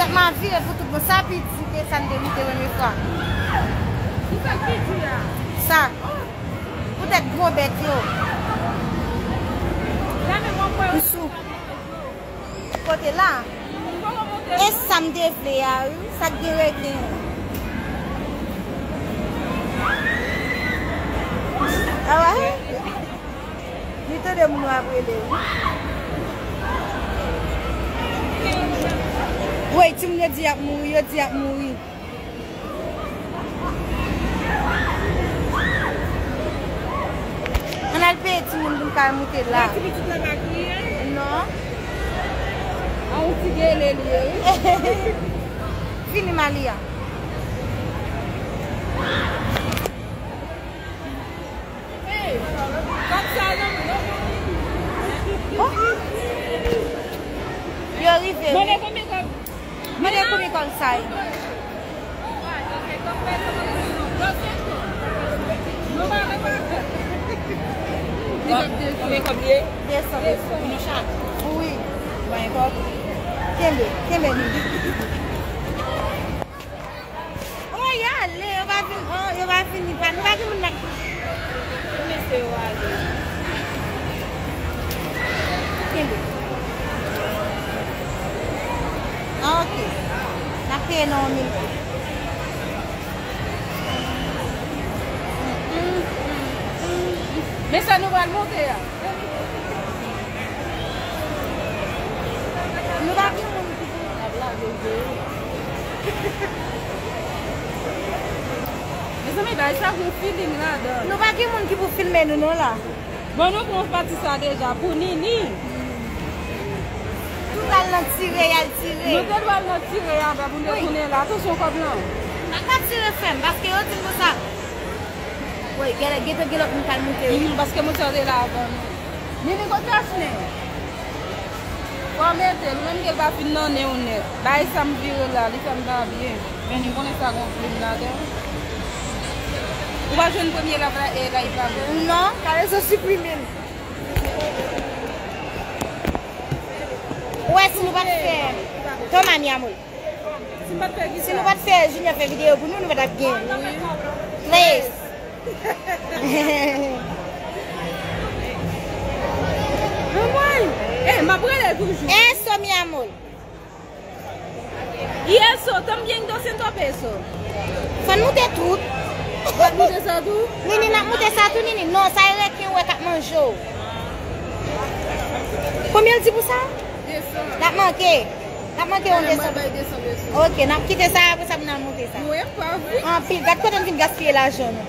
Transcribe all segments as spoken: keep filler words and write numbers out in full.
Tèt mwen ap vire pou tout bon. Sa pi di ke sa m te moute premye fwa. Ki sa k pi di a? Sa. Poutèt gwo bèt yo. M sou. Kote la. E sa m te vle a, wi. Sa k gen reken. Awa. Li tande moun yo ap rele, wi. Woy, timoun yo di y ap mouri, yo di y ap mouri. Ann al peye timoun pou n ka al moute la. Ti pitit la pa kriye? Non. A yon ti gele li ye, wi. Fini Malia. Yo rive, wi. Mande konbyen kòb sa ye. Konbyen kòb li ye? De san. Wi. Kenbe, kenbe li. Oh, y ale, yo pa vin, oh, yo pa vini pa. Nou pa gen moun nan. Mesye yo ale. Kenbe. Ah, ok. N ap peye nan yon mil. Men sa nou pral monte a. Nou pa gen moun ki pou. Mezanmi, bagay sa gon feeling ladan. Nou pa gen moun ki pou filme nou non la. Bon, nou pran pati sa deja pou Nini. Tout al nan tire, y al tire. Nou te dwe al nan tire avan pou nou te tounen la. Atansyon kòb lan. Pa ka tire fèm, paske yo di m konsa. Wi, gen, gen, gen lòt moun k al moute, wi. Mhm, paske moutè te la avan nou. Nini, kote Ashley? Fò mete l, ou menm ke l pa fin nan nen w nèt. Bay sa m vire la, li fè m pa byen. Men nou konnen sa gon plim ladan. Ou pa jwenn premye la, la, e la, e pa bon. Non, ka rezon siprime l. Ou wè si nou pa t fè. Toma, mi amor. Si nou pa t fè Junior fè videyo pou nou, nou pa t ap gen. Tres. Anmwey! Eh, m ap rele toujou. Eso, mi amor. Y eso, también doscientos pesos. Fò n moute tout. Fò n moute sa tou? Nini, n ap moute sa tou, Nini. Non, sa e reken w wè k ap manje w. Konbyen l di pou sa? De san. N ap manke. N ap manke yon de san. Ok, n ap kite sa, apre sa pou n al moute sa. Anpil, gad kote n vin gaspiye lajan nou.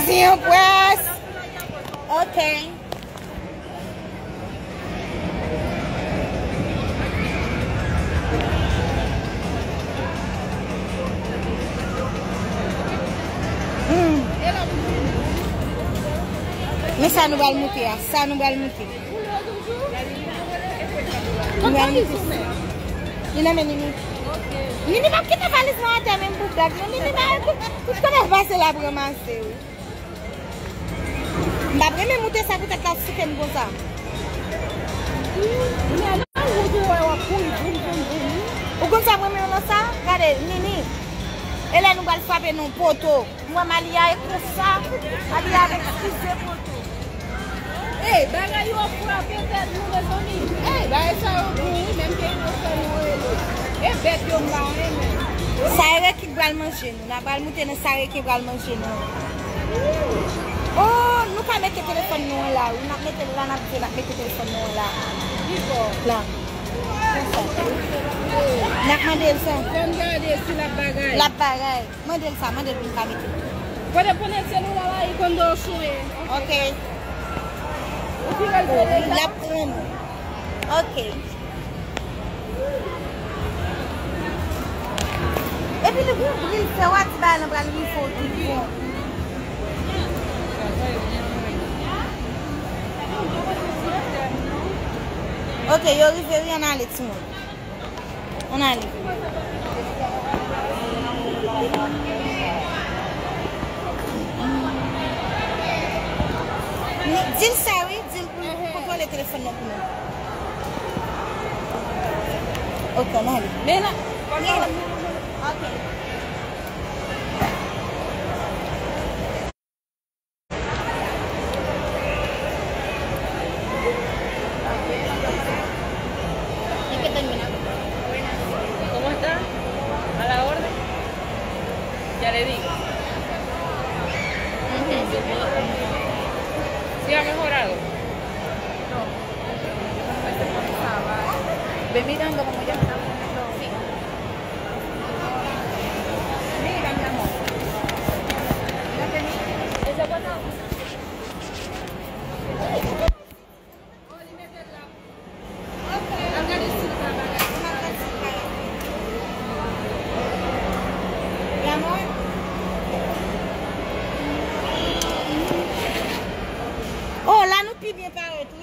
Cien pues. Ok. Hmm. Men sa nou pral moute a, sa nou pral moute. Nou pral moute. Li nan men Nini. Nini p ap kite valiz lan atè menm pou blag, non. Nini pa, tout kote l pase l ap ranmase, wi. M p ap renmen moute sa poutèt l ap souke m konsa. Ou konn sa m renmen nan sa? Gade, Nini. E lè nou pral frape nan poto. M wè Malia e konsa. Malia avèk eskize poto. Ey, bagay yo ap frape tèt nou, mezanmi. Ey, bagay sa yo bon, wi, menm ke yo fè nou rele. E bèt yo m pa renmen. Sa e reken k pral manje nou. N a pral moute nan sa reken pral manje nou. Oh, nou ka mete telefòn nou an la, wi. N ap mete l la, n ap di n ap mete telefòn nou an la. Ki bò? La. Konsa. N ap mande l sa. Fò n gade si l ap bagay. L ap bagay. Mande l sa, mande l pou l ka mete. Pandan, pandan selila la, li konn do sou e. Ok. Ou ki rele l la? L ap pran nou. Ok. Epi li gon bri l fè, w a di bagay lan pral rive w tout bon. Ok, yo rive wi, ann ale timoun. Ann ale. Di l sa wi, di l pou l kontwole telefòn nan pou nou. Ok, ann ale. Men la, ok. ¿Cómo está? A la orden. Ya le digo. Sí ha mejorado. Ve mirando cómo ya está poniendo. Mira, mi amor. Mira que mira. Oh, la nou pi byen parèt wi.